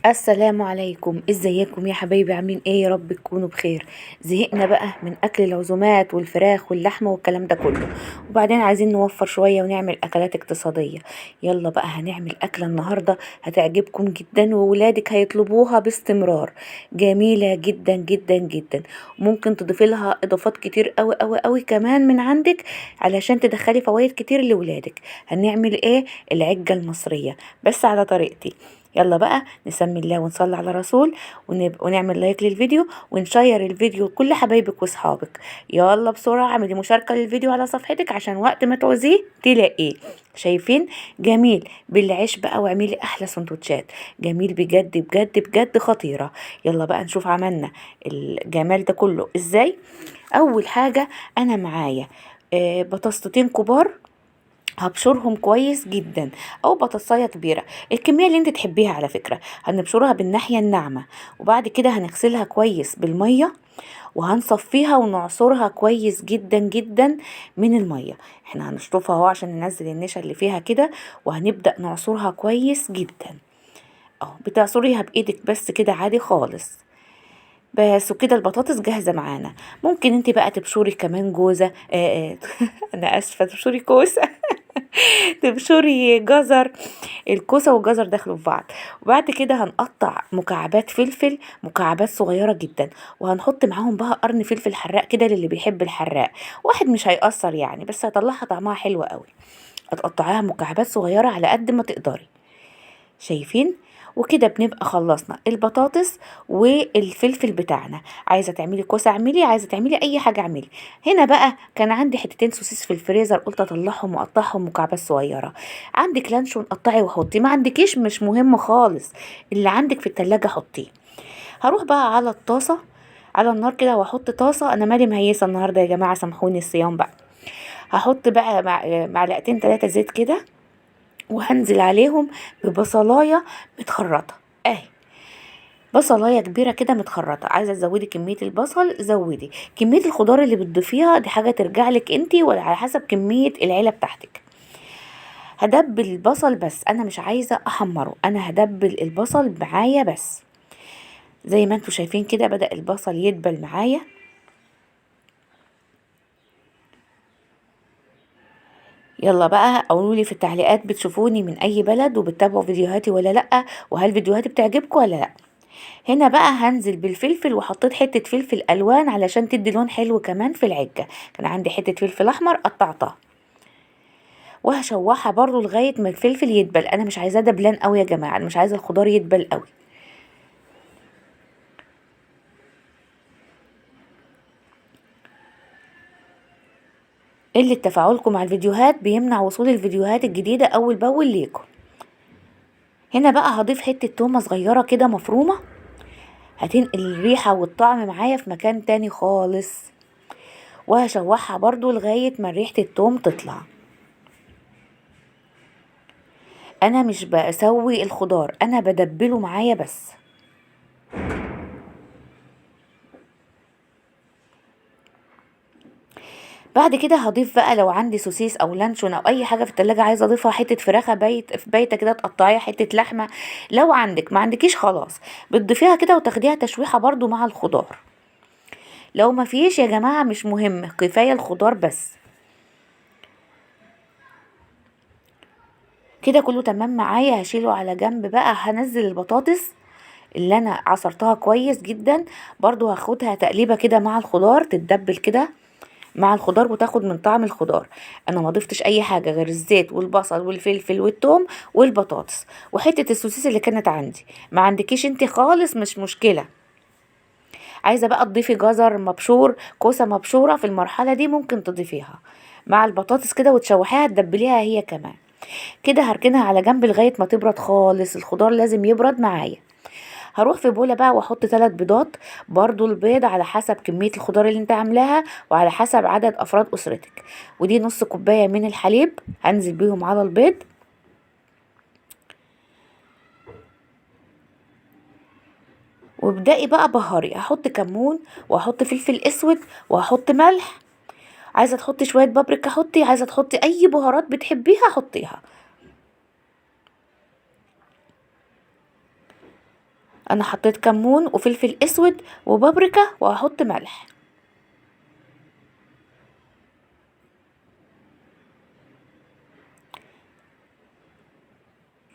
السلام عليكم، ازيكم يا حبايبي؟ عاملين ايه؟ يا رب تكونوا بخير. زهقنا بقى من اكل العزومات والفراخ واللحمة والكلام ده كله، وبعدين عايزين نوفر شوية ونعمل اكلات اقتصادية. يلا بقى هنعمل اكله النهارده هتعجبكم جدا وولادك هيطلبوها باستمرار. جميلة جدا جدا جدا، ممكن تضيفي لها اضافات كتير قوي قوي قوي كمان من عندك علشان تدخلي فوائد كتير لولادك. هنعمل ايه؟ العجه المصرية بس على طريقتي. يلا بقى نسمي الله ونصلي على رسول ونعمل لايك للفيديو ونشير الفيديو لكل حبايبك واصحابك. يلا بسرعة اعملي مشاركة للفيديو على صفحتك عشان وقت ما تعوزيه تلاقيه. شايفين؟ جميل بالعيش بقى، واعملي احلى سندوتشات. جميل بجد بجد بجد، خطيرة. يلا بقى نشوف عملنا الجمال ده كله ازاي. اول حاجة انا معايا بطاطستين كبار هبشرهم كويس جدا، او بطاطسايه كبيرة، الكمية اللي انت تحبيها على فكرة. هنبشرها بالناحيه الناعمة، وبعد كده هنغسلها كويس بالمية وهنصفيها ونعصرها كويس جدا جدا من المية. احنا هنشطفها اهو عشان ننزل النشا اللي فيها كده، وهنبدا نعصرها كويس جدا اهو. بتعصريها بايدك بس كده عادي خالص بس. وكده البطاطس جاهزة معانا. ممكن انت بقى تبشري كمان جوزه، انا اسفه، تبشري كوسة تبشري جزر. الكوسه والجزر دخلوا في بعض. وبعد كده هنقطع مكعبات فلفل، مكعبات صغيرة جدا، وهنحط معاهم بقى قرن فلفل حراق كده للي بيحب الحراق، واحد مش هيأثر يعني، بس هيطلعها طعمها حلو قوي. هتقطعيها مكعبات صغيرة على قد ما تقدري. شايفين؟ وكده بنبقى خلصنا البطاطس والفلفل بتاعنا. عايزه تعملي كوسة اعملي، عايزه تعملي اي حاجة اعملي. هنا بقى كان عندي حتتين سوسيس في الفريزر، قلت اطلعهم واقطعهم مكعبات صغيرة. عندك لانشون قطعي وحطي، ما عندكيش مش مهم خالص، اللي عندك في التلاجة حطيه. هروح بقى على الطاسه على النار كده واحط طاسه. انا مالي مهيسه النهارده يا جماعة، سامحوني الصيام بقى. هحط بقى معلقتين 3 زيت كده، وهنزل عليهم ببصلايه متخرطه اهي، بصلايه كبيرة كده متخرطه. عايزه تزودي كمية البصل زودي، كمية الخضار اللي بتضيفيها دي حاجة ترجع لك انتي ولا على حسب كمية العيلة بتاعتك. هدبل البصل بس، انا مش عايزه احمره، انا هدبل البصل معايا بس. زي ما انتوا شايفين كده بدأ البصل يدبل معايا. يلا بقى قولوا لي في التعليقات بتشوفوني من اي بلد وبتتابعوا فيديوهاتي ولا لا، وهل فيديوهاتي بتعجبكم ولا لا. هنا بقى هنزل بالفلفل، وحطيت حتة فلفل الوان علشان تدي لون حلو كمان في العجة. كان عندي حتة فلفل احمر قطعتها، وهشوحها برضو لغاية ما الفلفل يدبل. انا مش عايزاه دبلان قوي يا جماعة، انا مش عايزة الخضار يدبل قوي. قلة تفاعلكم مع الفيديوهات بيمنع وصول الفيديوهات الجديدة أول بأول ليكم. هنا بقى هضيف حتة تومة صغيرة كده مفرومة، هتنقل الريحة والطعم معايا في مكان تاني خالص. وهشوحها برضو لغاية ما ريحة التوم تطلع. أنا مش بسوي الخضار، أنا بدبله معايا بس. بعد كده هضيف بقى لو عندي سوسيس او لانشون او اي حاجة في التلاجة عايزه اضيفها، حتة فراخه بايته كده تقطعيها، حتة لحمه لو عندك، ما عندكيش خلاص بتضيفيها كده وتاخديها تشويحه برضو مع الخضار. لو ما فيش يا جماعة مش مهم، كفاية الخضار بس. كده كله تمام معايا. هشيله على جنب بقى. هنزل البطاطس اللي انا عصرتها كويس جدا برضو، هاخدها تقليبه كده مع الخضار، تتدبل كده مع الخضار وتاخد من طعم الخضار. انا ما ضفتش اي حاجة غير الزيت والبصل والفلفل والثوم والبطاطس وحتة السوسيس اللي كانت عندي. ما عندكيش انت خالص مش مشكلة. عايزه بقى تضيفي جزر مبشور، كوسة مبشوره في المرحلة دي ممكن تضيفيها مع البطاطس كده وتشوحيها تدبليها هي كمان كده. هركنها على جنب لغاية ما تبرد خالص، الخضار لازم يبرد معايا. هروح في بوله بقى واحط 3 بيضات، برضو البيض على حسب كمية الخضار اللي انت عاملاها وعلى حسب عدد افراد اسرتك. ودي نص كوباية من الحليب هنزل بيهم على البيض. وابدأي بقى بهاري، هحط كمون واحط فلفل اسود واحط ملح، عايزه تحطي شوية بابريكا حطي، عايزه تحطي اي بهارات بتحبيها حطيها. انا حطيت كمون وفلفل اسود وبابريكا، وهحط ملح.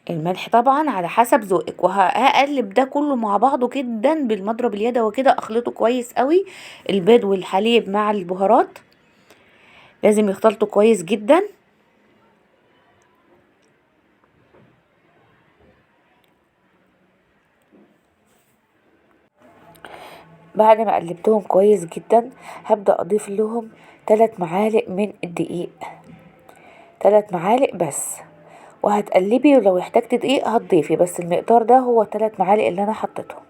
الملح طبعا على حسب ذوقك. وهقلب ده كله مع بعضه جدا بالمضرب اليدوي كده، اخلطه كويس قوي. البيض والحليب مع البهارات لازم يختلطوا كويس جدا. بعد ما قلبتهم كويس جدا هبدأ اضيف لهم 3 معالق من الدقيق، 3 معالق بس. وهتقلبي، ولو احتجتي دقيق هتضيفي، بس المقدار ده هو 3 معالق اللي انا حطيتهم.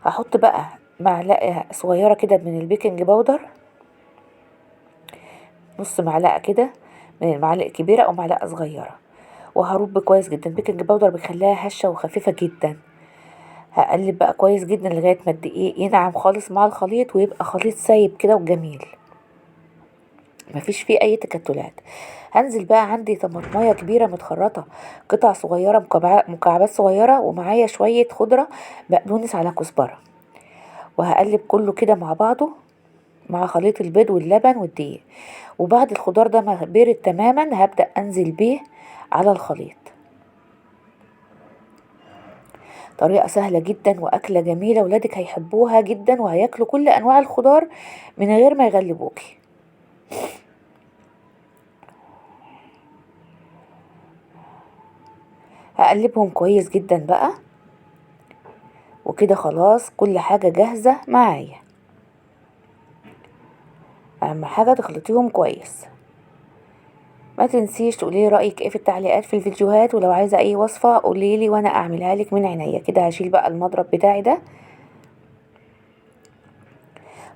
هحط بقى معلقة صغيرة كده من البيكنج باودر، نص معلقة كده من المعالق الكبيرة او معلقة صغيرة، وهرب كويس جدا. البيكنج باودر بيخليها هشة وخفيفة جدا. هقلب بقى كويس جدا لغاية ما الدقيق ينعم خالص مع الخليط، ويبقى خليط سايب كده وجميل مفيش فيه اي تكتلات. هنزل بقى عندي طماطمايه كبيرة متخرطه قطع صغيرة، مكعبات صغيرة، ومعايا شوية خضرة بقدونس على كزبره، وهقلب كله كده مع بعضه مع خليط البيض واللبن والدقيق. وبعد الخضار ده ما برد تماما هبدا انزل بيه على الخليط. طريقة سهلة جدا وأكلة جميلة، ولادك هيحبوها جدا وهياكلوا كل أنواع الخضار من غير ما يغلبوكي. هقلبهم كويس جدا بقى، وكده خلاص كل حاجة جاهزة معايا. أهم حاجة تخلطيهم كويس. ما تنسيش تقولي رأيك ايه في التعليقات في الفيديوهات، ولو عايزة اي وصفة قوليلي وانا اعملها لك من عينيا. كده هشيل بقى المضرب بتاعي ده،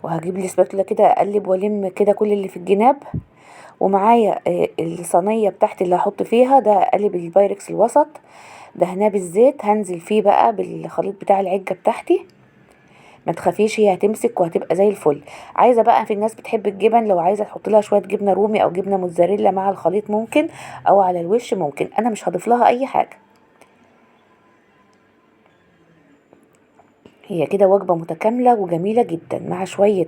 وهجيب لي سباتولا كده اقلب والم كده كل اللي في الجناب. ومعايا الصينية بتاعتي اللي هحط فيها ده، اقلب البايركس الوسط دهناه بالزيت، هنزل فيه بقى بالخليط بتاع العجة بتاعتي. ما تخافيش هي هتمسك وهتبقى زي الفل. عايزه بقى، في الناس بتحب الجبن، لو عايزه تحط لها شوية جبنه رومي او جبنه موتزاريلا مع الخليط ممكن، او على الوش ممكن. انا مش هضيف لها اي حاجة، هي كده وجبة متكاملة وجميلة جدا مع شوية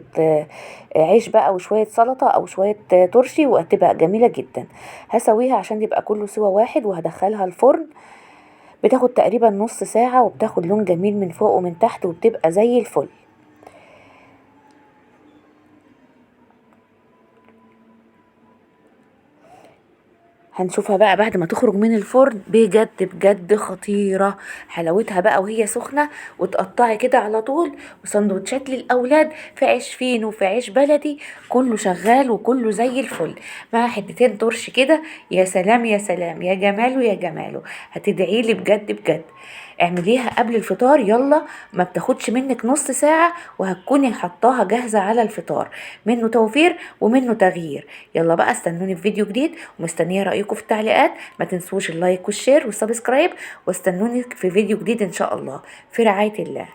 عيش بقى وشوية سلطة او شوية ترشي، وهتبقى جميلة جدا. هسويها عشان يبقى كله سوا واحد، وهدخلها الفرن. بتاخد تقريبا نص ساعة، وبتاخد لون جميل من فوق ومن تحت، وبتبقى زي الفل. هنشوفها بقى بعد ما تخرج من الفرن، بجد بجد خطيرة حلاوتها بقى وهي سخنة، وتقطعي كده على طول. وسندوتشات للأولاد في عيش فينو وفي عيش بلدي، كله شغال وكله زي الفل، مع حتتين ترش كده. يا سلام يا سلام، يا جماله يا جماله، هتدعيلي بجد بجد. اعمليها قبل الفطار يلا، ما بتاخدش منك نص ساعة، وهتكوني حطاها جاهزة على الفطار. منه توفير ومنه تغيير. يلا بقى استنوني في فيديو جديد، ومستنية رأيكم في التعليقات. ما تنسوش ال like وال share وال subscribe، واستنوني في فيديو جديد ان شاء الله. في رعاية الله.